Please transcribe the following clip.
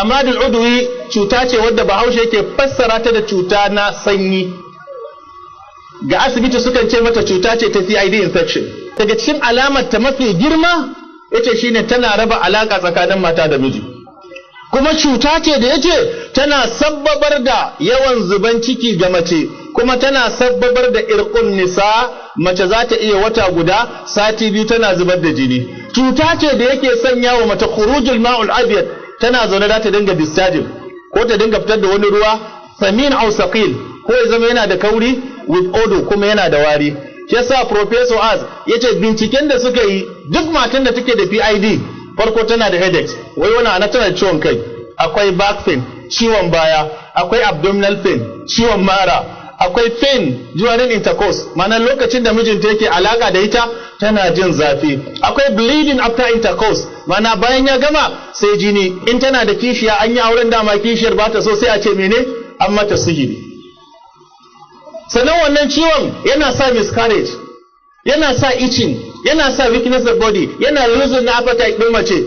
Amradul udwi cuta ce wadda Bahaushe yake fassara ta da cuta na sanyi. Ga asibiti sukan ce mata cuta ce ta PID infection. Daga cikin alamar ta mafi girma, yace, shine tana raba alaka tsakanin mata da miji. Kuma cuta ce da yace tana sabbabar da yawan zuban ciki ga mace, kuma tana sabbabar da irqun nisa. Mace za ta iya wata guda, sati 2 tana zubar da jini. Cuta ce da yake sanya wa mace khurujul ma'ul abyad. Tana zaune za ta dinga discharging ko ta dinga fitar da wani ruwa samin aw saqil, ko ya zama yana da kauri, with odor, kuma yana da wari. Shi yasa Professor Az yace binciken da suka yi, duk matan da take da PID, farko tana da headache, wai wani ana tana da ciwon kai, akwai back pain, ciwon baya, akwai abdominal pain, ciwon mara, akwai pain during intercourse, ma'ana lokacin da mijinta yake alaka da ita tana jin zafi, akwai bleeding after intercourse, ma'ana bayan ya gama sai jini. In tana da kishiya, an yi auren dama kishiyar ba ta so, sai a ce mene? An mata sihiri. Sannan wannan ciwon yana sa miscarriage, yana sa itching, yana sa weakness of body, yana losing na appetite ɗin mace.